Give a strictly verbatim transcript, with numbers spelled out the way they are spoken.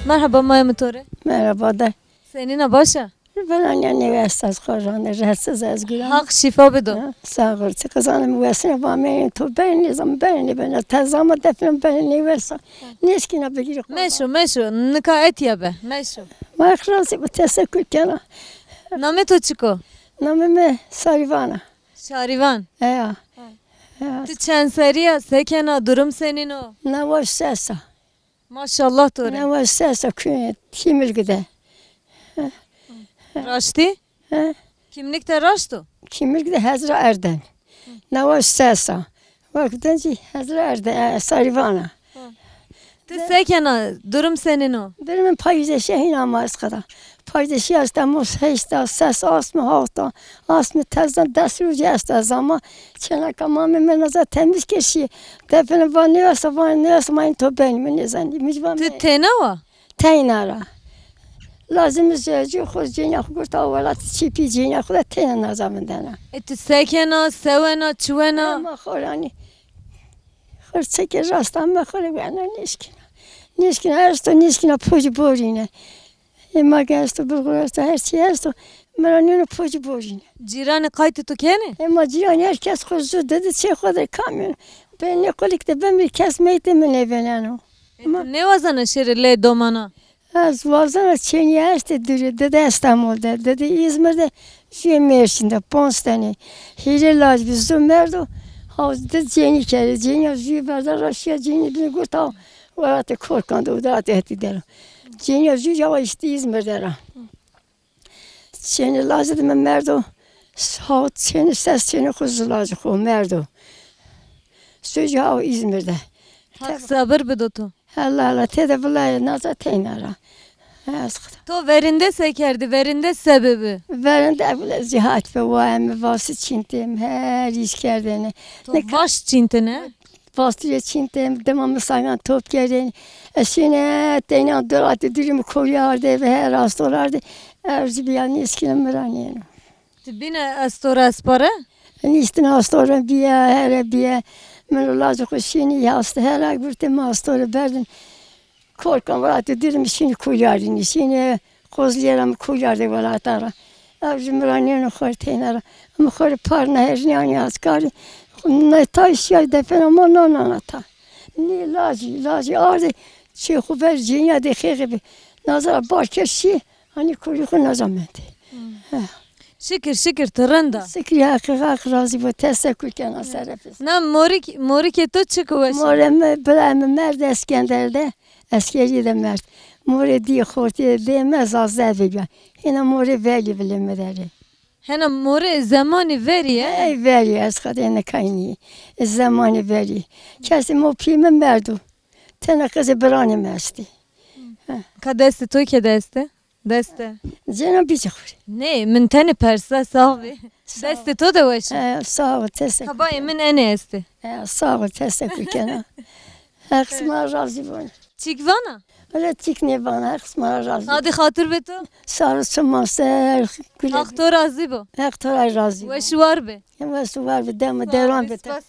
Merhaba, maya mi to rê. Merhaba de. Senîn a, baş a? Vana nêwe esta, ez xo rande, rahatsız ez guran. Haq şîfa bido. Ha, sağ ol. Ti qizanê mi wesine va, mi to benê nêzan, benê nêbenê. Tezama defne benê nêwesa. Nêşkîna bigîrî xo. Meşo, meşo. Nika etya be. Meşo. Haq razî bo, teşekkür kena. Namê to çik o? Namê mi Sarîvan a. Şarîvan. Heya. Heya. Ti çend serî ya? Se kena? Durum senîn o? Neway ses a. Maşallah to rê. Neway ses a, kü-, Kimilk de. Raştî? He? Kimlik de raşt o? Kimilk de Hezra Erden. Neway ses a. Wek dencî Hezra Erden, e, Sarîvan a. Ti se kena? Durum senîn o? Durumê payîzê şehîn ama ez qeda. Payîzê şehîn esta, mos heşt a, ses asmî hawt a, asmî tezan, des rojî esta ez ama. Çêneka mamê mi naza temiz kir şî. Define va nêwesa, va nêwesa, ma in to benî, mi nêzanî. Mi va. Ti têna wa? Teyna ra. Lazim zewecî xo, cênîya xo gurta welat, çîpî cênîya xo de teyna naza vindena. E ti se kena, se wena, çi wena? Ma xo ra nî. Xirçekê rasta me xo rê wena nêşkîna. Nêşkîna esto, nêşkîna pocî borîne. Ê ma ke esto, bulgur esto, her çî esto. Mi ra nêno pocî borîne. Cîranê qaytê to kenê? Ê ma cîranê her kes xo zu didi çê xo de kamyon. Benê qulik de bimrî kes meytê mi nêvêneno. E, ti nêwazena şêrê lê domana? Ez wazena, çênîye estê dûrî, didi Estemol de, didi Îzmir de, jûyê Mêrsîn de, ponc tenî. Hîrê lac bi, zu merdo, ha di cênî kerdê. Cênîya jûyê verda ra şîya cênî bînî gurta welatê Korkan de, welatê hetî der o. Cênîya jû ya wa îştî Îzmir der a. Çênê lacê de mi merdo, hawt çênê, ses çênê xo zu lacê xo merdo. Sojî ha o Îzmir de. Haq sabir bido to. Hela hela, têde vilayê naza teyna ra. Ez xo. To verinde se kerdî? Verinde se bibi? Verinde evle zî hat be, waye mi vasi çîntê mi, her îş kerdêne. To vaş çîntêne? Vastîye çîntê mi, dima mi sangan top kerdêne. Ez şîne teyna dolatê dûrî mi kolî ardê ve her astor ardê. Erzî bîya nêşkîna mi ra nêno. Ti bîne astor espare? Nîştîne astor bîye, here bîye. Min û lacê xo şînî hasta, here gurtê mi astor berdin. Korkan welatê dûrî mi şînî kolî ardînî. Şînî Qozlîye ra mi kolî ardê welata ra. Ew jî mi ra nêno xo rê teyna ra. Mi xo rê par neherînî anî askarî. Netay şîya defena ma nanana ta. Nê lacî, lacî ardê çê xo ver cênîya de xêxê bi. Naza ra bar kerd şî, hanî kolî xo naza mendê. Hmm. He. Şikir, şikir, ti rind a. Şikir, Heqî, Heq razî bo, teşekkür kena serefê. Na morik, morikê to çik weş a? Morê mi, birayê mi merd Eskender de, eskerîye de merd. Morê dî xortî dê mi ez azde bîya. Hêna morê velî vilê mi der ê. Hena morê zemanî verî ye? Ey verî, ez qedê nika nî. Zemanî verî. Kesê mi û pîyê mi merdo. Tena qizê biranê mi estê. Ka destê to kê de estê? Deste. Cêna bîcî xo rê. Nê, min tenê persa, sax bê. Sağ ol. Destê to de weş. He, sağ ol, teşekkür. Ka bayê min enê estê. He, sağ ol, teşekkür kena. Heq sima razî bo. Çik vana? Öyle çik nêvana, Heq sima razî bo. Hadî xatir be to. Sağ ol, sima ser, güle. Heq to razî bo. Heq to ra razî bo. Weş û war be. Weş û war be, dema deran be. Spas.